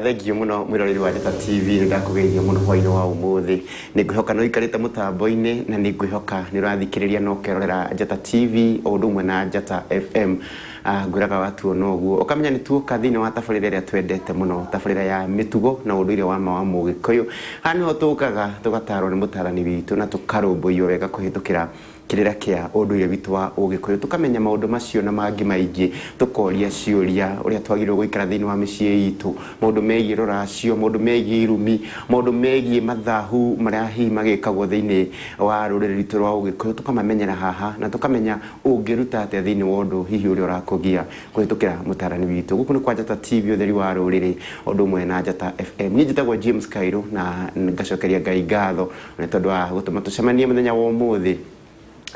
Thengiũ mũno mwĩroreri wa Njata TV, nĩ ndakũgeithia mũno hwainĩ wa ũmũthĩ. Nĩ ngwĩhoka nĩ ũikarĩte mũtambo-inĩ na nĩ ngwĩhoka nĩ ũrathikĩrĩria na ũkerorera Njata TV o ũndũ ũmwe na Njata FM. Ngwĩraga watuona ũguo ũkamenya nĩ tuoka thĩinĩ wa tabarĩra ĩrĩa twendete mũno, tabarĩra ya mĩtugo na ũndũire wa ma wa Mũgĩkũyũ. Haha nĩho tũkaga tũgatarwo nĩ mũtarani witũ na tũkarũmbũiywo wega kũhĩtũkĩra kĩrĩra kĩa ũndũire witũ wa Ũgĩkũyũ, tũkamenya maũndũ macio na mangĩ maingĩ, tũkoria ciũria ũrĩa twagĩrĩirwo gũikara thĩinĩ wa mĩciĩ itũ, maũndũ megiĩ rũracio, maũndũ megiĩ irumi, maũndũ megiĩ mathahu marĩa hihi magĩkagwo thĩinĩ wa rũrĩrĩ rwitũ rwa Ũgĩkũyũ, tũkamamenyera haha na tũkamenya ũngĩruta atĩa thĩinĩ wa ũndũ hihi ũrĩa ũrakũgia kũhĩtũkĩra mũtarani witũ. Gũkũ nĩ kwa Njata TV, ũtheri wa rũrĩrĩ, o ũndũ ũmwe na Njata FM. Niĩ njĩtagwo James Kairũ na ngacokeria Ngai ngatho nĩ tondũ wa gũtũma tũcemanie mũthenya wa ũmũthĩ,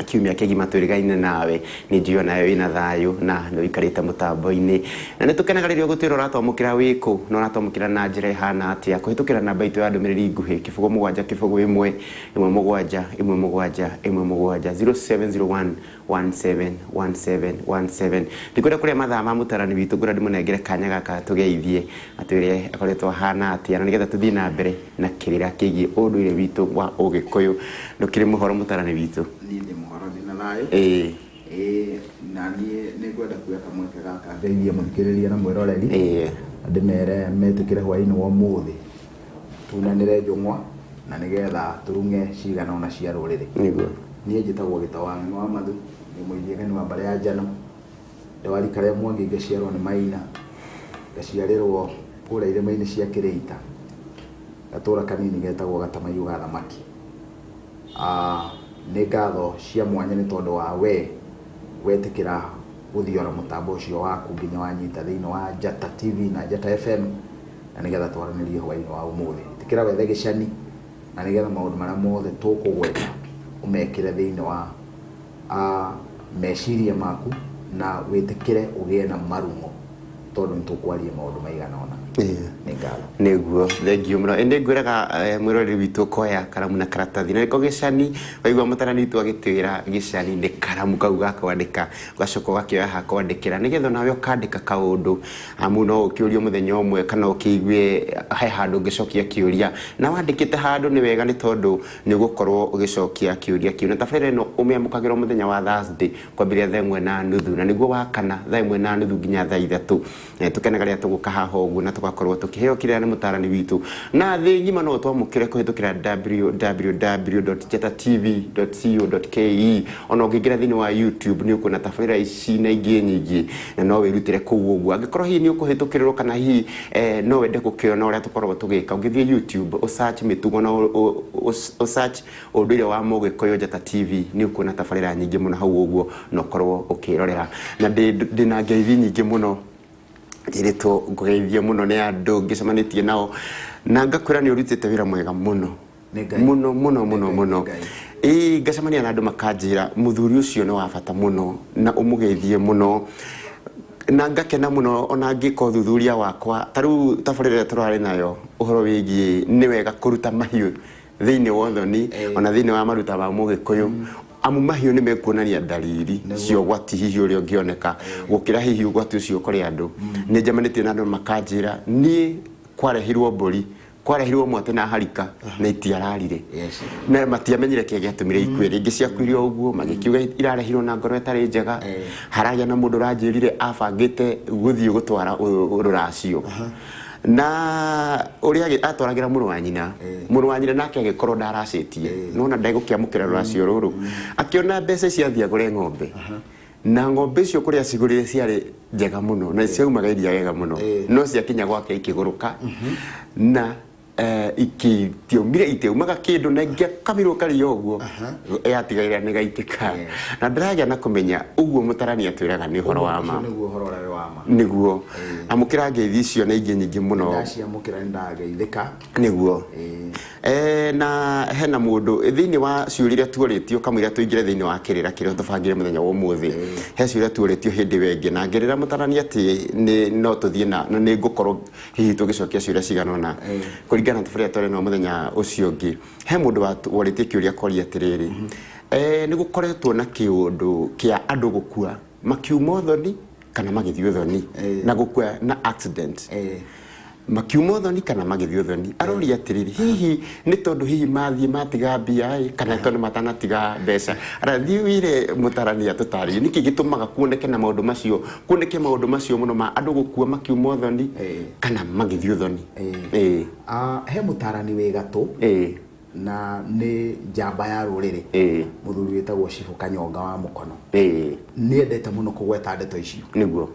kiumia kĩgima twĩrĩgaine nawe. Nĩ njũĩ onawe wĩna thayũ na nĩ ũikarĩte mũtambo-inĩ, na nĩ tũkenaga rĩrĩa ũgũtwĩra ũratwamũkĩra wĩkũ na ũratwamũkĩra na njĩra ĩhana atĩa kũhĩtũkĩra namba itũ ya ndũmĩrĩri nguhĩ 070 1 7 17 17 0701 171717. Ndikwenda kũrĩa mathaa ma mũtarani witũ, ngwenda ndĩmũnengere kanya gaka tũgeithie, atwĩre akoretwo ahana atĩa, na nĩgetha tũthiĩ na mbere na kĩrĩra kĩgiĩ ũndũire witũ wa Ũgĩkũyũ. Ndũkĩrĩ mũhoro mũtarani witũ? Niĩ ndĩ mũhoro, ndĩ na thayũ. Ĩĩ. Ĩĩ, na niĩ nĩ ngwenda kuoya kamweke gaka ngeithie mũthikĩrĩria na mwĩroreri. Ĩĩ. Na ndĩmere metĩkĩre hwaĩ-inĩ wa ũmũthĩ tunanĩre njũng'wa na nĩgetha tũrung'e cigana ũna cia rũrĩrĩ. Nĩguo. Niĩ njĩtagwo Gĩtaũ wa Ng'ang'a wa Mathu, ndĩ mũithiagani wa mbarĩ ya Njano, ndĩ wa rika rĩa Mwangi, ngaciarwo nĩ Maina, ngaciarĩrwo kũrĩa irĩma-inĩ cia Kĩrĩita, gatũra kanini getagwo Gatamaiyũ ga Thamaki. Nĩ ngatho cia mwanya nĩ tondũ wa we wetĩkĩra gũthiora mũtambo ũcio waku nginya wanyita thĩinĩ wa Njata TV na Njata FM na nĩgetha twaranĩrie hwaĩ-inĩ wa ũmũthĩ. Ĩtĩkĩra wethe gĩcani na nĩgetha maũndũ marĩa mothe tũkũgweta ũmekĩre thĩinĩ wa meciria maku na wĩtĩkĩre ũgĩe na marung'o tondũ nĩ tũkwaria maũndũ maigana ũna. Nĩ ngatho. Nĩguo, thengiũ mũno. Ĩndĩ ngwĩraga mwĩroreri witũ ũkoya karamu na karatathi na nĩko gĩcani. Waigua mũtarani witũ agĩtwĩra gĩcani nĩ karamu kau ga kwandĩka, ũgacoka ũgakĩoya ha kwandĩkĩra nĩgetha onawe ũkandĩka kaũndũ, amu no ũkĩũrio mũthenya ũmwe kana ũkĩigue he handũ ũngĩcokia kĩũria na wandĩkĩte handũ nĩ wega, nĩ tondũ nĩ ũgũkorwo ũgĩcokia kĩũria kĩu. Na tabarĩra ĩno ũmĩamũkagĩra o mũthenya wa Thursday kwambĩrĩria 1:30, na nĩguo wa kana 1:30 nginya 3:00. Tũkenaga rĩrĩa tũgũka haha ũguo na tũgakorwo tũkĩheo kĩrĩra nĩ mũtarani witũ. Na thĩ ng'ima no ũtwamũkĩre kũhĩtũkĩra www.njatatv.co.ke. Ona ũngĩingĩra thĩinĩ wa YouTube nĩ ũkuona tabarĩra ici na ingĩ nyingĩ, na no wĩrutĩre kũu ũguo. Angĩkorwo hihi nĩ ũkũhĩtũkĩrĩrwo kana hihi no wende gũkĩona ũrĩa tũkoragwo tũgĩka, ũngĩthiĩ YouTube ũ search mĩtugo na ũ search ũndũire wa Mũgĩkũyũ Njata TV, nĩ ũkuona tabarĩra nyingĩ mũno hau ũguo na ũkorwo ũkĩrorera. Na ndĩna ngeithi nyingĩ mũno njĩrĩtwo ngũgeithie mũno nĩ andũ ngĩcemanĩtie nao, na ngakwĩra nĩ ũrutĩte wĩra mwega mũno. Nĩ Ngai. Mũno mũno mũno Nĩ Ngai, mũno. nĩ Ngai. Ĩĩ, ngacemania na andũ makanjĩra mũthuri ũcio nĩ wa bata mũno na ũmũgeithie mũno, na ngakena mũno ona ngĩka ũthuthuria wakwa. Ta rĩu tabarĩra ĩrĩa tũrarĩ nayo ũhoro wĩgiĩ nĩ wega kũruta mahiũ thĩinĩ wa ũthoni ona thĩinĩ wa maruta ma Mũgĩkũyũ, amu mahiũ nĩ mekuonania ndariri cia ũgwati hihi ũrĩa ũngĩoneka gũkĩra hihi ũgwati ũcio kũrĩ andũ. Nĩ njemanĩtie na andũ makanjĩra niĩ kwarehirwo mbũri, kwarehirwo mwatĩ na harika na itiararire. Na matiamenyire kĩrĩa gĩatũmire ikue. Rĩngĩ ciakuire o ũguo, magĩkiuga irarehirwo na ngoro ĩtarĩ njega. Haragĩa na mũndũ ũranjĩrire abangĩte gũthiĩ gũtwara rũracio, na ũrĩa atwaragĩra mũrũ wa nyina, mũrũ wa nyina nake agĩkorwo ndaracĩtie, nona ndegũkĩamũkĩra rũracio rũrũ, akĩona mbeca ici athiĩ agũre ng'ombe, na ng'ombe icio kũrĩa acigũrire ciarĩ njega mũno na ciaumaga iria wega mũno, no ciakinya gwake ikĩgũrũka na itiaumire, itiaumaga kĩndũ, na ingĩakamirwo karia ũguo yatigaire nĩ gaitĩka. Na ndĩragĩa na kũmenya ũguo mũtarani atwĩraga nĩ ũhoro wa ma. Ũcio nĩguo ũhoro ũrĩa wĩ wa ma. Nĩguo, amũkĩra ngeithi icio na ingĩ nyingĩ mũno. Ndaciamũkĩra, nĩ ndageithĩka. Nĩguo. Na hena mũndũ thĩinĩ wa ciũria iria tuorĩtio kamũira tũingĩre thĩinĩ wa kĩrĩra kĩrĩa tũbangire mũthenya wa ũmũthĩ, he ciũria tuorĩtio hĩndĩ ĩyo ĩngĩ na ngĩrĩra mũtarani atĩ nĩ no tũthiĩ na nĩ ngũkorwo hihi tũgĩcokia ciũria cigana ũna kũringana na tũbũrĩa twarĩ nao mũthenya ũcio ũngĩ. He mũndũ worĩtie kĩũria akoria atĩrĩrĩ, nĩ gũkoretwo na kĩũndũ kĩa andũ gũkua makiuma ũthoni kana magĩthiĩ ũthoni na gũkua na accident. Makiuma ũthoni kana magĩthiĩ ũthoni, aroria atĩrĩrĩ, hihi nĩ tondũ hihi mathiĩ matiga mbia ĩ, kana nĩ tondũ matanatiga mbeca? Arathiĩ wĩre mũtarani atũtarĩrie nĩkĩ gĩtũmaga kuoneke na maũndũ macio, kuoneke maũndũ macio mũno ma andũ gũkua makiuma ũthoni kana magĩthiĩ ũthoni. Ĩĩ. Ah, he mũtarani wĩ gatũ na nĩ njamba ya rũrĩrĩ, mũthuri wĩtagwo Cibũ Kanyonga wa Mũkono. Nĩ endete mũno kũgweta ndeto icio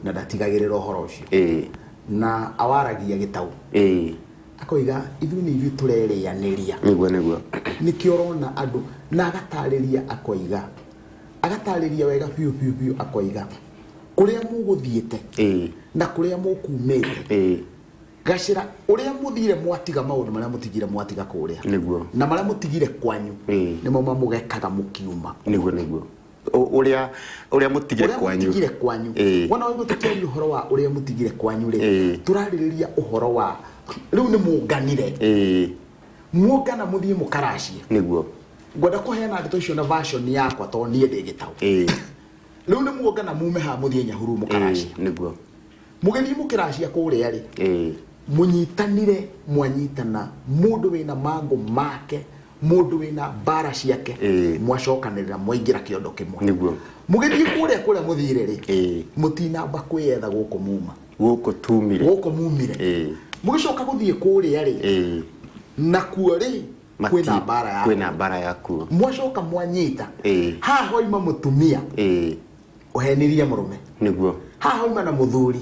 na ndatigagĩrĩra ũhoro ũcio. Na awaragia gĩtau. Akoiga ithuĩ nĩ ithuĩ tũrerĩanĩria. Nĩguo nĩguo. Nĩkĩo ũrona andũ, na agatarĩria akoiga, agatarĩria wega biũ biũ biũ akoiga kũrĩa mũgũthiĩte na kũrĩa mũkumĩte, gacĩra ũrĩa mũthire mwatiga maũndũ marĩa mũtigire mwatiga kũrĩa na marĩa mũtigire kwanyu nĩmo mamũgekaga mũkiuma. Nĩguo nĩguo. Ũrĩa ũrĩa mũtigire ũrĩa kwanyu. Mũtigire kwanyu. Wona waigua tũkĩaria ũhoro wa ũrĩa mũtigire kwanyu rĩ, tũrarĩrĩria ũhoro wa rĩu nĩ mũnganire, muongana mũthiĩ mũkaracie. Ngwenda kũheana ndeto icio na version yakwa tondũ niĩ ndĩ gĩtaũ. Rĩu nĩ muongana mume haha mũthiĩ Nyahururu mũkaracie. Mũgĩthiĩ mũkĩracia kũrĩa rĩ, mũnyitanire, mwanyitana mũndũ wĩna mangũ make, mũndũ wĩna mbara ciake, mwacokanĩrĩra mwaingĩra kĩondo kĩmwe. Mũgĩthiĩ kũrĩa kũrĩa mũthire rĩ, mũtinamba kwĩyetha gũkũ muma. Gũkũ tumire. Gũkũ mumire. Mũgĩcoka gũthiĩ kũrĩa rĩ, nakuo rĩ, kwĩna mbara ya kwĩna mbara yakuo. Mwacoka mwanyita haha hoima mũtumia ũhenirie mũrũme, haha hoima na mũthuri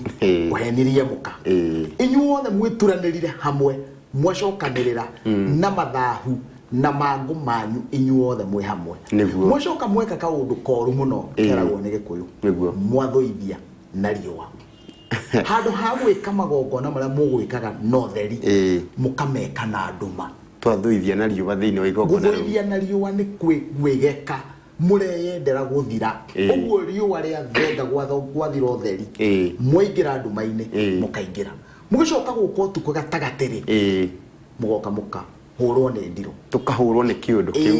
ũhenirie mũka. Inyuothe mwĩturanĩrire hamwe, mwacokanĩrĩra na mathahu na mangũ manyu inyuothe mwĩ hamwe. Mwacoka mweka kaũndũ koru mũno keragwo nĩ Gĩkũyũ. Mwathũithia na riũa. Handũ ha gwĩka magongona marĩa mũgwĩkaga na ũtheri, mũkameka na nduma. Twathũithia na riũa thĩinĩ wa igongona rĩu. Gũthũithia na riũa nĩ kwĩgeka mũreyendera gũthira. Ũguo riũa rĩa thenga gwathira ũtheri, mwaingĩra nduma-inĩ, mũkaingĩra. Mũgĩcoka gũka ũtukũ gatagatĩ rĩ, mũgoka mũkahũrwo nĩ ndirũ. Tũkahũrwo nĩ kĩũndũ kĩu.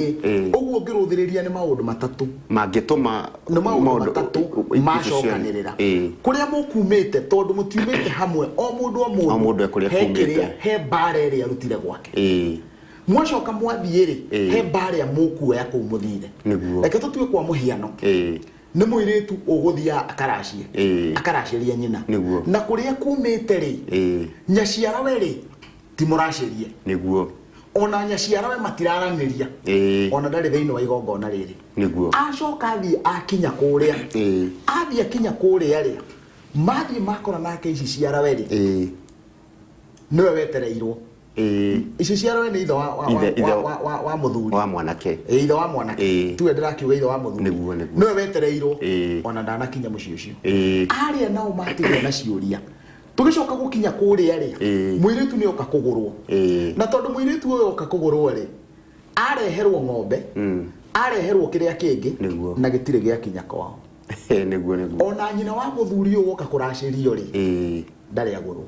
Ũguo ngĩrũthĩrĩria nĩ maũndũ matatũ mangĩtũma nĩ maũndũ matatũ macokanĩrĩra. Kũrĩa mũkumĩte, tondũ mũtiumĩte hamwe, o mũndũ o mũndũ, o mũndũ ekũrĩa he kumĩte. Kĩrĩa he mbara ĩrĩa arutire gwake. Mwacoka mwathiĩ rĩ, he mbara ĩrĩa mũkuoya kũu mũthire. Reke tũtue kwa mũhiano, nĩ mũirĩtu ũgũthiaga akaracie, akaracĩria nyina. Na kũrĩa kumĩte rĩ, nyaciarawe rĩ, ti mũracĩrie. Ona nyaciarawe matiraranĩria. Ona ndarĩ thĩinĩ wa igongona rĩrĩ. Acoka athiĩ akinya kũrĩa, athiĩ akinya kũrĩa rĩ, mathiĩ makora nake ici ciarawe rĩ, nĩwe wetereirwo. Ici ciarawe nĩ ithe wa mũthuri. Wa mwanake. Ithe wa mwanake. Tuwe ndĩrakiuga ithe wa mũthuri. Nĩguo nĩguo. Nĩwe wetereirwo. Ona ndanakinya mũciĩ ũcio. Arĩa nao matigwo na ciũria. Tũgĩcoka gũkinya kũrĩa rĩ, mũirĩtu nĩ oka kũgũrwo. Na tondũ mũirĩtu ũyũ oka kũgũrwo rĩ, areherwo ng'ombe, areherwo kĩrĩa kĩngĩ, na gĩtirĩ gĩakinya kwao. Nĩguo nĩguo. Ona nyina wa mũthuri ũyũ woka kũracĩrio rĩ, ndarĩ agũrwo.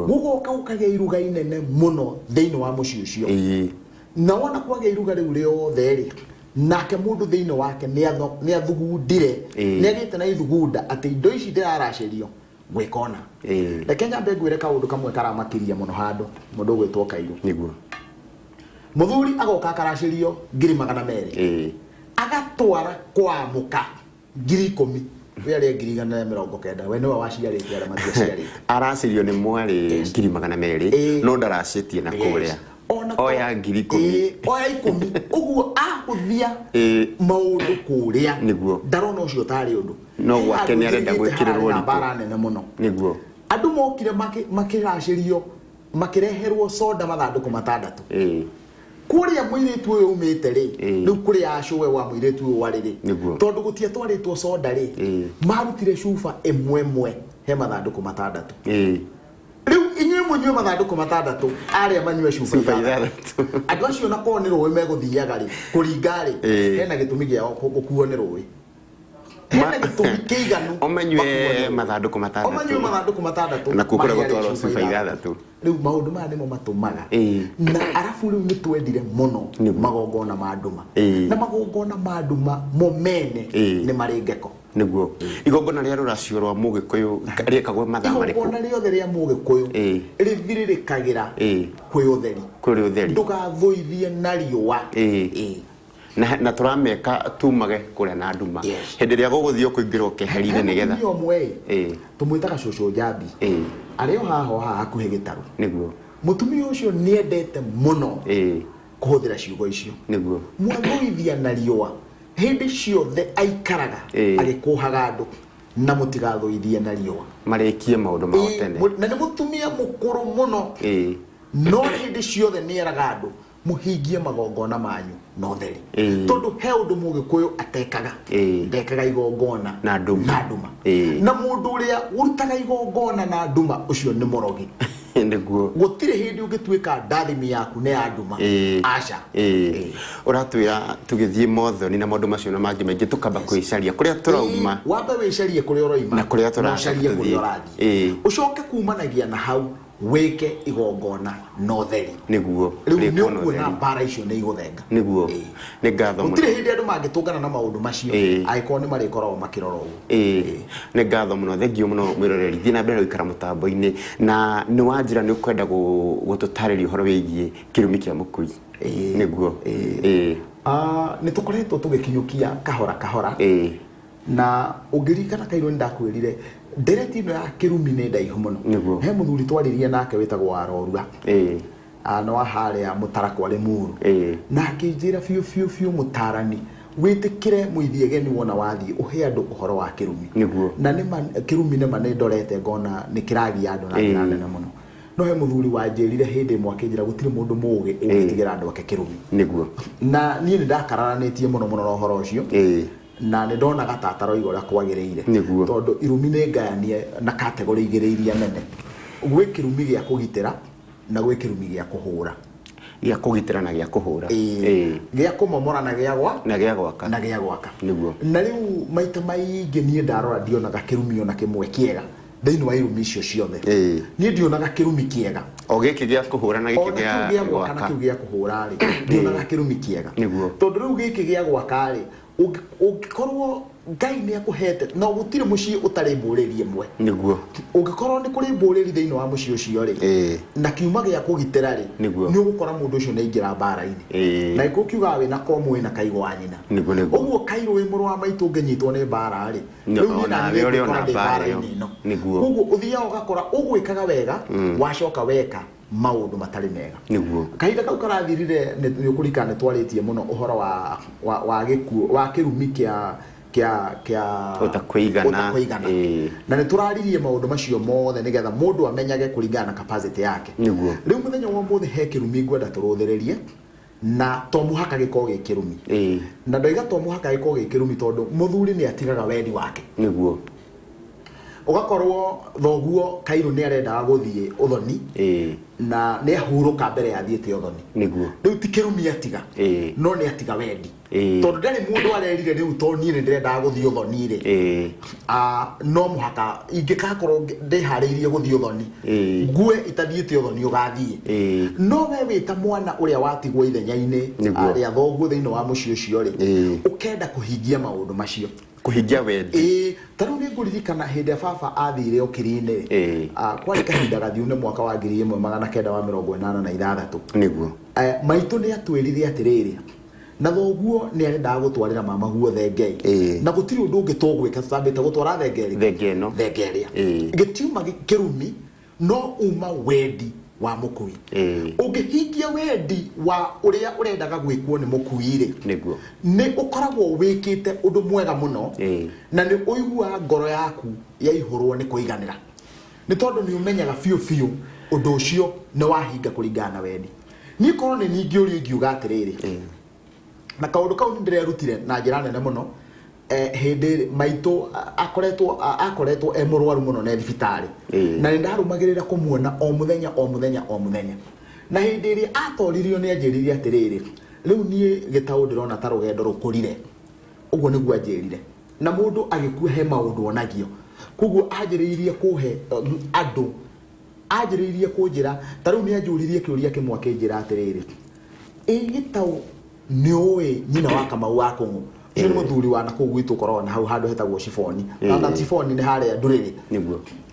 Gũgoka gũkagĩa iruga inene mũno thĩinĩ wa mũciĩ ũcio. Na wona kwagĩa iruga rĩu rĩothe rĩ, nake mũndũ thĩinĩ wake nĩ athugundire, nĩ agĩte na ithugunda atĩ indo ici ndĩraracĩrio gwĩka ona. Reke nyambe ngwĩre kaũndũ kamwe karamakiria mũno handũ mũndũ ũgwĩtwo Kairũ. Mũthuri agoka akaracĩrio 200,000. Agatwara kwa mũka 10,000. We arĩa 190,000, we nĩwe waciarĩte arĩa matiaciarĩte. Aracĩrio nĩ mwarĩ 200,000, no ndaracĩtie na kũrĩa. Ona Oya 10,000. Oya 10. Ũguo ahũthia maũndũ kũrĩa. Ndarona ũcio tarĩ ũndũ. No He gwake handũ nĩ arenda njĩrĩgĩte gwĩkĩrĩrwo hararĩ na riko. mbara nene mũno. Andũ mokire makĩracĩrio, makĩreherwo soda mathandũkũ 6. Kũrĩa mũirĩtu ũyũ umĩte rĩ, rĩu kũrĩa acũwe wa mũirĩtu ũyũ warĩ rĩ, tondũ gũtiatwarĩtwo soda rĩ, marutire cuba ĩmwe ĩmwe he mathandũkũ 6. Rĩu inyuĩ mũnyue mathandũkũ 6, arĩa manyue cuba Cuba 6. 6. Andũ acio na korwo nĩ rũĩ megũthiaga rĩ, kũringa rĩ, hena gĩtũmi gĩao gũkuo nĩ rũĩ. Hena gĩtũmi kĩiganu Ũmanyue makuo nĩ rũĩ. mathandũkũ 6. Ũmanyue mathandũkũ 6. Na kuo kũrĩa Mahĩa rĩ gũtwarwo cuba cuba 6. 6. Rĩu maũndũ maya nĩmo matũmaga. Na arabu rĩu nĩ twendire mũno magongona ma nduma. Na magongona ma nduma mo mene nĩ marĩ ngeko. Nĩguo igongona rĩa rũracio rwa Mũgĩkũyũ rĩekagwo mathaa marĩkũ? Igongona rĩothe rĩa Mũgĩkũyũ rĩthirĩrĩkagĩra kwĩ ũtheri. Kũrĩ ũtheri. Ndũgathũithie na riũa. Na tũrameka tumage kũrĩa na nduma. Yes. Hĩndĩ ĩrĩa gũgũthiĩ kũingĩrwo keheri-inĩ He nĩgetha mũtumia ũmwe ĩ, tũmwĩtaga cũcũ Njambi. Arĩ o haha o haha hakuhĩ gĩtarũ. Mũtumia ũcio nĩendete mũno kũhũthĩra ciugo icio. Mwathũithia na riũa hĩndĩ ciothe aikaraga agĩkũhaga andũ na mũtigathũithie na riũa. Marĩkie maũndũ mao tene. Na nĩ mũtumia mũkũrũ mũno. No hĩndĩ ciothe nĩeraga andũ mũhingie magongona manyu na ũtheri. Tondũ he ũndũ Mũgĩkũyũ atekaga. Ndekaga igongona na nduma. Na nduma. Na mũndũ ũrĩa ũrutaga igongona na nduma ũcio nĩ mũrogi. Gũtirĩ hĩndĩ ũngĩtuĩka ndathimi yaku nĩ ya nduma. Aca. Ũratwĩra tũgĩthiĩ mothoni na maũndũ macio na mangĩ maingĩ tũkamba kwĩcaria kũrĩa tũrauma. Wambe wĩcarie kũrĩa ũroima na kũrĩa na tũrathiĩ. ũcarie kũrĩa ũrathiĩ. Ũcoke kumanagia na hau wĩke igongona na ũtheri. Nĩguo. Rĩu Rĩkwo nĩ na ũkuona ũtheri. mbara icio nĩ igũthenga. Nĩguo. Nĩ ngatho mũno. Gũtirĩ hĩndĩ andũ mangĩtũngana na maũndũ macio angĩkorwo nĩ marĩkoragwo makĩrora ũguo. Nĩ ngatho mũno, thengiũ mũno mwĩroreri. Thiĩ na mbere gũikara mũtambo-inĩ na nĩ wanjĩra nĩ ũkwenda gũtũtarĩria ũhoro wĩgiĩ kĩrumi kĩa mũkui. Nĩguo. Nĩ tũkoretwo tũgĩkinyũkia kahora kahora. Na ũngĩririkana kairũ nĩ ndakwĩrire ndereti ĩno ya kĩrumi nĩ ndaihu mũno. He mũthuri twaririe nake wĩtagwo Warorua. Nĩ wa harĩa Mũtarakwa Limuru. Na akĩnjĩra biũ biũ biũ mũtarani wĩtĩkĩre mũithiegeni wona wathiĩ ũhe andũ ũhoro wa kĩrumi. Na nĩma kĩrumi nĩma nĩ ndorete ngona nĩ kĩragia andũ na njĩra nene mũno. No he mũthuri wanjĩrire hĩndĩ ĩmwe akĩnjĩra gũtirĩ mũndũ mũũgĩ ũngĩtigĩra andũ ake kĩrumi. Na niĩ nĩ ndakararanĩtie mũno mũno na ũhoro ũcio. Na nĩ ndonaga ta ataroiga ũrĩa kwagĩrĩire. Tondũ irumi nĩ ngayanie na category igĩrĩ iria nene. Gwĩ kĩrumi gĩa kũgitĩra na gwĩ kĩrumi gĩa kũhũra. Gĩa kũgitĩra na gĩa kũhũra. Gĩa kũmomora na gĩa gwa. Na gĩa gwaka. Na gĩa gwaka. Na rĩu maita maingĩ niĩ ndarora ndionaga kĩrumi ona kĩmwe kĩega thĩinĩ wa irumi icio ciothe. Niĩ ndionaga kĩrumi kĩega. O gĩkĩ gĩa kũhũra na gĩkĩ Ona kĩu gĩa gwaka na kĩu gĩa kũhũra rĩ, ndionaga kĩrumi kĩega. Tondũ rĩu gĩkĩ gĩa gwaka rĩ, ũngĩkorwo Ngai nĩ akũhete, na gũtirĩ mũciĩ ũtarĩ mbũrĩri ĩmwe. Ũngĩkorwo nĩ kũrĩ mbũrĩri thĩinĩ wa mũciĩ ũcio rĩ, na kiuma gĩa kũgitĩra rĩ, nĩ ũgũkora mũndũ ũcio nĩ aingĩra mbara-inĩ. Na gĩkũyũ kiugaga wĩna komũ wĩna kaigũ wa nyina. Ũguo kairũ wĩ mũrũ wa maitũ ũngĩnyitwo nĩ mbara rĩ, rĩu niĩ na niĩ ngũkora ndĩ mbara-inĩ ĩno. Koguo ũthiaga ũgakora ũgwĩkaga wega, wacoka weka maũndũ matarĩ mega. Kahinda kau karathirire nĩ ũkũririkana nĩ twarĩtie mũno ũhoro wa gĩkuũ, wa kĩrumi kĩa kĩa kĩa Ũtakwĩigana. Ũtakwĩigana. Na nĩ tũraririe maũndũ macio mothe nĩgetha mũndũ amenyage kũringana na capacity yake. Rĩu mũthenya wa ũmũthĩ he kĩrumi ngwenda tũrũthĩrĩrie na to mũhaka gĩkorwo gĩ kĩrumi. Na ndoiga to mũhaka gĩkorwo gĩ kĩrumi tondũ mũthuri nĩ atigaga wendi wake. Ũgakorwo thoguo Kairũ nĩ arendaga gũthiĩ ũthoni na nĩ ahurũka mbere ya athiĩte ũthoni. Rĩu ti kĩrumi atiga, no nĩ atiga wendi. Tondũ ndarĩ mũndũ arerire rĩu tondũ niĩ nĩ ndĩrendaga gũthiĩ ũthoni rĩ, no mũhaka ingĩgakorwo ndĩharĩirie gũthiĩ ũthoni, ngue itathiĩte ũthoni ũgathiĩ. No we wĩ ta mwana ũrĩa watigwo ithenya-inĩ rĩa thoguo thĩinĩ wa mũciĩ ũcio rĩ, ũkenda kũhingia maũndũ macio. Kũhingia wendi. Ta rĩu nĩ ngũririkana hĩndĩ ĩrĩa baba athire ũkiri-inĩ rĩ, kwarĩ kahinda gathiu nĩ mwaka wa 1986. Maitũ nĩ atwĩrire atĩrĩrĩ, na thoguo nĩ arendaga gũtwarĩra mama guo thenge ĩ, na gũtirĩ ũndũ ũngĩ tũgwĩka tũtambĩte gũtwara thenge ĩrĩkũ? Thenge ĩno. Thenge ĩrĩa. Gĩtiuma kĩrumi no uma wendi wa mũkui. Ũngĩhingia wendi wa ũrĩa ũrendaga gwĩkwo nĩ mũkui rĩ, nĩ ũkoragwo wĩkĩte ũndũ mwega mũno na nĩ ũiguaga ngoro yaku yaihũrwo nĩ kũiganĩra. Nĩ tondũ nĩ ũmenyaga biũ biũ ũndũ ũcio nĩ wahinga kũringana na wendi. Niĩ korwo nĩ niĩ ingĩũrio ingiuga atĩrĩrĩ, na kaũndũ kau nĩ ndĩrerutire na njĩra nene mũno, hĩndĩ maitũ akoretwo e mũrwaru mũno na e thibitarĩ. Na nĩ ndarũmagĩrĩra kũmuona o mũthenya o mũthenya o mũthenya. Na hĩndĩ ĩrĩa atoririo nĩ anjĩrire atĩrĩrĩ, rĩu niĩ gĩtaũ ndĩrona ta rũgendo rũkũrire. Ũguo nĩguo anjĩrire. Na mũndũ agĩkua he maũndũ onagio. Koguo anjĩrĩirie kũhe andũ, anjĩrĩirie kũnjĩra, ta rĩu nĩ anjũririe kĩũria kĩmwe akĩnjĩra atĩrĩrĩ, ĩ gĩtaũ nĩ ũĩ nyina wa Kamau wa Kũng'ũ? Ũcio nĩ mũthuri wa nakũu gwitũ ũkoragwo na hau handũ hetagwo Ciboni. Na Ciboni nĩ harĩa Ndũrĩrĩ.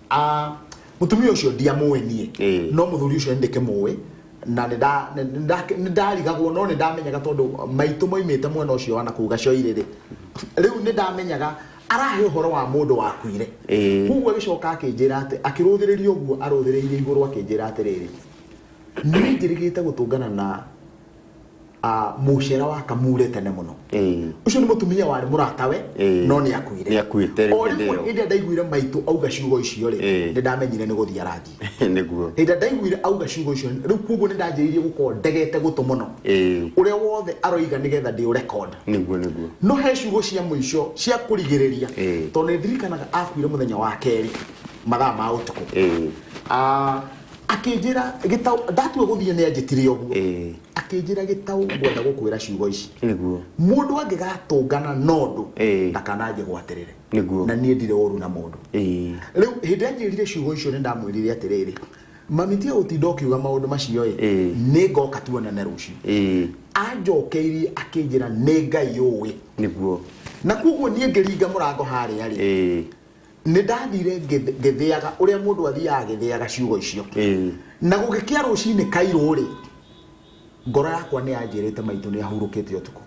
Ah, mũtumia ũcio ndiamũĩ niĩ, no mũthuri ũcio nĩ ndĩkĩmũĩ na nĩ nda- nĩ- nĩ nda- nĩ ndarigagwo no nĩ ndamenyaga tondũ maitũ moimĩte mwena ũcio wa nakũu Gacoirĩrĩ. Rĩu nĩ ndamenyaga arahe ũhoro wa mũndũ wakuire. Koguo agĩcoka akĩnjĩra atĩ, akĩrũthĩrĩria ũguo arũthĩrĩirie igũrũ akĩnjĩra atĩrĩrĩ, niĩ njĩrĩgĩte gũtũngana na Mũcera wa Kamure tene mũno. Ũcio nĩ mũtumia warĩ mũratawe no nĩ akuire. Nĩ akuĩte rĩu O hĩndĩ rĩmwe ĩyo. hĩndĩ ĩrĩa ndaiguire maitũ auga ciugo icio rĩ, nĩ ndamenyire nĩ gũthiĩ arathiĩ. Hĩndĩ ĩrĩa ndaiguire auga ciugo icio, rĩu koguo nĩ ndanjĩrĩirie gũkorwo ndegete gũtũ mũno. Ũrĩa wothe aroiga nĩgetha ndĩ record. No he ciugo cia mũico cia kũrigĩrĩria, tondũ nĩ ndirikanaga akuire mũthenya wa kerĩ mathaa ma ũtukũ. Akĩnjĩra Gĩtaũ, ndatua gũthiĩ nĩ anjĩtire ũguo. Akĩnjĩra Gĩtaũ, ngwenda gũkwĩra ciugo ici. Mũndũ angĩgatũngana na ũndũ, ndakananjĩgwatĩrĩre. Na niĩ ndirĩ ũru na mũndũ. Rĩu hĩndĩ ĩrĩa anjĩrire ciugo icio nĩ ndamwĩrire atĩrĩrĩ, mami tiga gũtinda ũkiuga maũndũ macio ĩ, nĩ ngoka tuonane rũciũ. Anjokeirie akĩnjĩra nĩ Ngai ũĩ. Na koguo niĩ ngĩringa mũrango harĩa rĩ, nĩ ndathire ngĩthĩaga ũrĩa mũndũ athiaga agĩthĩaga ciugo icio. Na gũgĩkĩa rũcinĩ kairũ rĩ, ngoro yakwa nĩ yanjĩrĩte maitũ nĩ ahurũkĩte ũtukũ.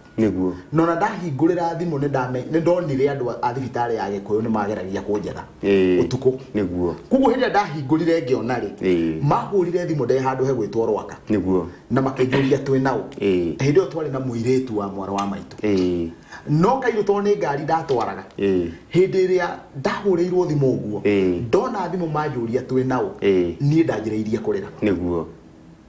Na ona ndahingũrĩra thimũ nĩ ndonire andũ a thibitarĩ ya Gĩkũyũ nĩ mageragia kũnjetha ũtukũ. Koguo hĩndĩ ĩrĩa ndahingũrire ngĩona rĩ, mahũrire thimũ ndĩ handũ hegwĩtwo Rwaka. Na makĩnjũria twĩ naũ. Hĩndĩ ĩyo twarĩ na mũirĩtu wa mwarĩ wa maitũ. No kairũ tondũ nĩ ngari ndatwaraga, hĩndĩ ĩrĩa ndahũrĩirwo thimũ ũguo, ndona thimũ manjũria twĩ naũ, niĩ ndanjĩrĩirie kũrĩra.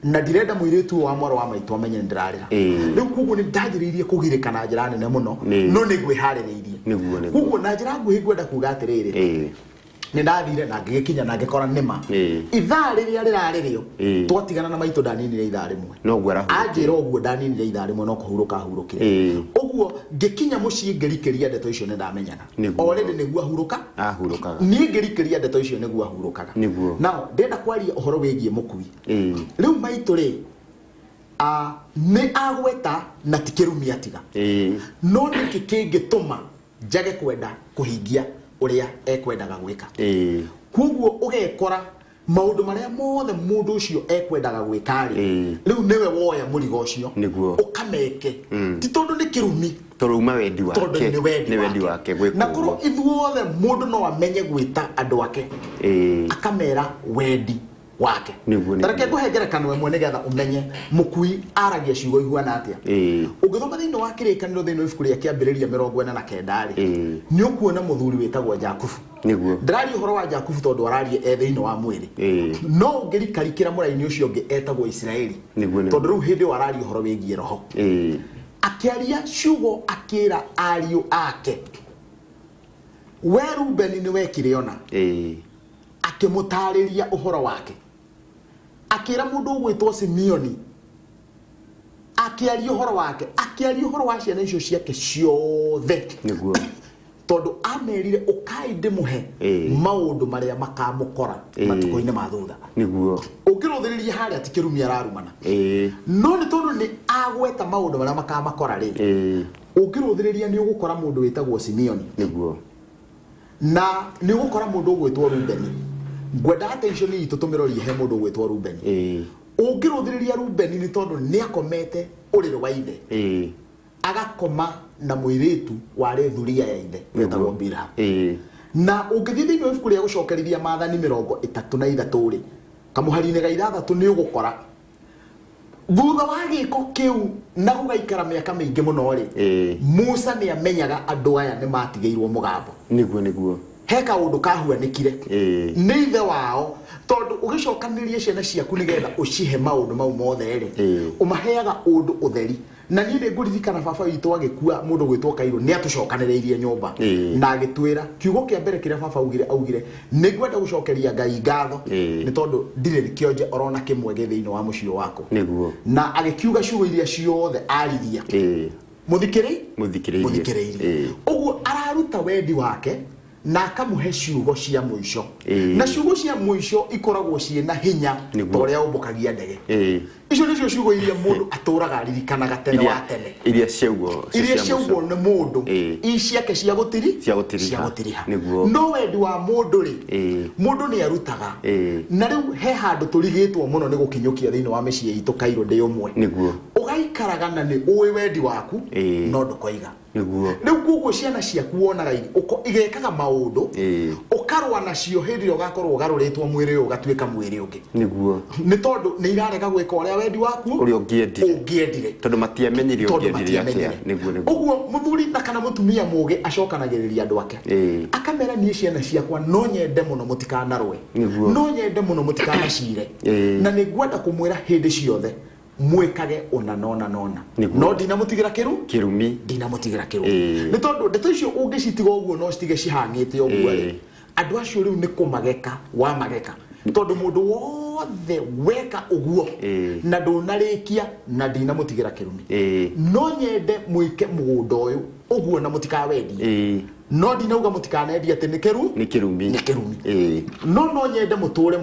Na ndirenda mũirĩtu ũyũ wa mwarĩ wa maitũ amenye nĩ ndĩrarĩra. Rĩu koguo nĩ ndanjĩrĩirie kũgirĩka na njĩra nene mũno, no nĩ ngwĩharĩrĩirie. Koguo na njĩra nguhĩ ngwenda kuga atĩrĩrĩ, nĩ ndathire na ngĩgĩkinya na ngĩkora nĩma. Ithaa rĩrĩa rĩrarĩ rĩo, twatigana na maitũ ndaninire ithaa rĩmwe. Noguo arahurũkire. Anjĩra ũguo ndaninire ithaa rĩmwe no kũhurũka ahurũkire. Ũguo ngĩkinya mũciĩ ngĩrikĩria ndeto icio nĩ ndamenyaga. Already nĩguo ahurũka. Ahurũkaga. Niĩ ngĩrikĩria ndeto icio nĩguo ahurũkaga. Now ndĩrenda kwaria ũhoro wĩgiĩ mũkui. Rĩu maitũ rĩ, nĩ agweta na ti kĩrumi atiga. No nĩkĩ kĩngĩtũma njage kwenda kũhingia ũrĩa ekwendaga gwĩka? Koguo ũgekora maũndũ marĩa mothe mũndũ ũcio ekwendaga gwĩka rĩ, rĩu nĩwe woya mũrigo ũcio ũkameke. Ti tondũ nĩ kĩrumi, Tondũ uma wendi wake. Tondũ nĩ wendi Nĩ wendi wake gwĩka Na korwo ũguo. ithuothe mũndũ no amenye gwĩta andũ ake, akamera wendi wake. Ta reke ngũhe ngerekano ĩmwe nĩgetha ũmenye mũkui aragia ciugo ihuana atĩa. Ũngĩthoma thĩinĩ wa Kĩrĩkanĩro thĩinĩ wa ibuku rĩa Kĩambĩrĩria 49 rĩ, nĩ ũkuona mũthuri wĩtagwo Jakubu. Ndĩraria ũhoro wa Jakubu tondũ araria e thĩinĩ wa mwĩrĩ. No ũngĩrikarikĩra mũraini ũcio ũngĩ etagwo Isiraeli. Tondũ rĩu hĩndĩ ĩyo araria ũhoro wĩgiĩ roho. Akĩaria ciugo akĩra ariũ ake, we Rubeni nĩ wekire ũna. Akĩmũtaarĩria ũhoro wake. Akĩra mũndũ ũgwĩtwo Simeoni, akĩaria ũhoro wake, akĩaria ũhoro wa ciana icio ciake ciothe. Tondũ amerire ũkai ndĩmũhe maũndũ marĩa makamũkora matukũ-inĩ ma thutha. Ũngĩrũthĩrĩria harĩa ti kĩrumi ararumana. No nĩ tondũ nĩ agweta maũndũ marĩa makamakora rĩ, ũngĩrũthĩrĩria nĩ ũgũkora mũndũ wĩtagwo Simeoni. Na nĩ ũgũkora mũndũ ũgwĩtwo Rubeni. Ngwenda attention itũ tũmĩrorie he mũndũ ũgwĩtwo Rubeni. Ũngĩrũthĩrĩria Rubeni nĩ tondũ nĩ akomete ũrĩrĩ wa ithe. Agakoma na mũirĩtu warĩ thuriya ya ithe wetagwo Bilha. Na ũngĩthiĩ thĩinĩ wa ibuku rĩa gũcokerithia maathani 33 rĩ, kamũhari-inĩ ga 6 nĩ ũgũkora thutha wa gĩko kĩu na gũgaikara mĩaka mĩingĩ mũno rĩ, Musa nĩ amenyaga andũ aya nĩ matigĩirwo mũgambo. He kaũndũ kahuanĩkire nĩ ithe wao, tondũ ũgĩcokanĩrĩria ciana ciaku nĩgetha ũcihe maũndũ mau mothe rĩ, ũmaheaga ũndũ ũtheri. Na niĩ nĩ ngũririkana baba witũ agĩkua, mũndũ ũgwĩtwo Kairũ nĩ atũcokanĩrĩirie nyũmba na agĩtwĩra kiugo kĩa mbere kĩrĩa baba augire, augire nĩ ngwenda gũcokeria Ngai ngatho nĩ tondũ ndirĩ kĩonje orona kĩmwe gĩ thĩinĩ wa mũciĩ wakwa. Na agĩkiuga ciugo iria ciothe aririe. Mũthikĩrĩirie. Mũthikĩrĩirie. Mũthikĩrĩirie. Ũguo araruta wendi wake. Na akamũhe ciugo cia mũico. Ĩĩ. Na ciugo cia mũico ikoragwo ciĩ na hinya Nĩguo. ta ũrĩa ũmbũkagia ndege. Icio nĩcio ciugo iria mũndũ atũraga aririkanaga tene wa tene. Iria ciaugwo ci Iria cia ciaugwo mũico. nĩ mũndũ i ciake cia gũtiri Cia gũtiriha. Cia gũtiriha. Nĩguo. No wendi wa mũndũ rĩ, mũndũ nĩ arutaga. Na rĩu he handũ tũrigĩtwo mũno nĩ gũkinyũkia thĩinĩ wa mĩciĩ itũ kairũ ndĩ ũmwe. Ũgaikaraga na nĩ ũĩ wendi waku, no ndũkoiga. Rĩu koguo ciana ciaku wonaga igekaga maũndũ, ũkarũa nacio hĩndĩ ĩrĩa ũgakorwo ũgarũrĩtwo mwĩrĩ ũyũ ũgatuĩka mwĩrĩ ũngĩ. Nĩ tondũ nĩ irarega gwĩka ũrĩa wendi waku ũrĩa ũngĩendire. Ũngĩendire. Tondũ matiamenyire Tondũ ũngĩendire atĩa. Matiamenyire. Nĩguo, nĩguo. Ũguo mũthuri na kana mũtumia mũgĩ acokanagĩrĩria andũ ake, akamera, niĩ ciana ciakwa no nyende mũno mũtikanarũe, no nyende mũno mũtikanacire, na nĩ ngwenda kũmwĩra hĩndĩ ciothe mwĩkage ũna nona nona, no ndinamũtigĩra kĩru Kĩrumi. Ndinamũtigĩra kĩrumi. Nĩ tondũ ndeto icio ũngĩcitiga ũguo no citige cihang'ĩte ũguo rĩ, andũ acio rĩu nĩ kũmageka wamageka, tondũ mũndũ wothe weka ũguo na ndũnarĩkia na ndinamũtigĩra kĩrumi, no nyende mwĩke mũgũnda ũyũ ũguo na mũtikawendie, no ndinauga mũtikanendie atĩ nĩ kĩru Nĩ kĩrumi. Nĩ kĩrumi. No no nyende mũtũre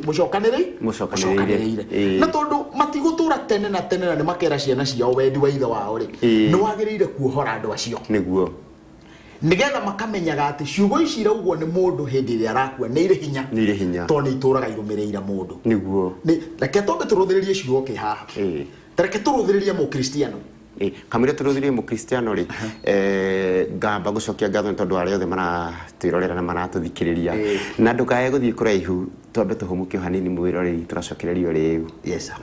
mũcokanĩrĩ Mũcokanĩrĩire. Mũcokanĩrĩire. Na tondũ matigũtũra tene na tene na nĩ makera ciana ciao wendi wa ithe wao rĩ, nĩ wagĩrĩire kuohora andũ acio, nĩgetha makamenyaga atĩ ciugo ici iraugwo nĩ mũndũ hĩndĩ ĩrĩa arakua nĩ irĩ hinya. Nĩ irĩ hinya. Tondũ nĩ itũraga irũmĩrĩire mũndũ. Nĩ reke twambe tũrũthĩrĩrie ciugo kĩ haha. Ta reke tũrũthĩrĩrie mũkristiano. Kamũira tũrũthĩrĩrie mũkristiano rĩ, ngamba gũcokia ngatho nĩ tondũ arĩa othe maratwĩrorera na maratũthikĩrĩria, na ndũkae gũthiĩ kũraihu, twambe tũhũmũke o hanini, mwĩroreri, tũracokererio rĩu. Yes, sir.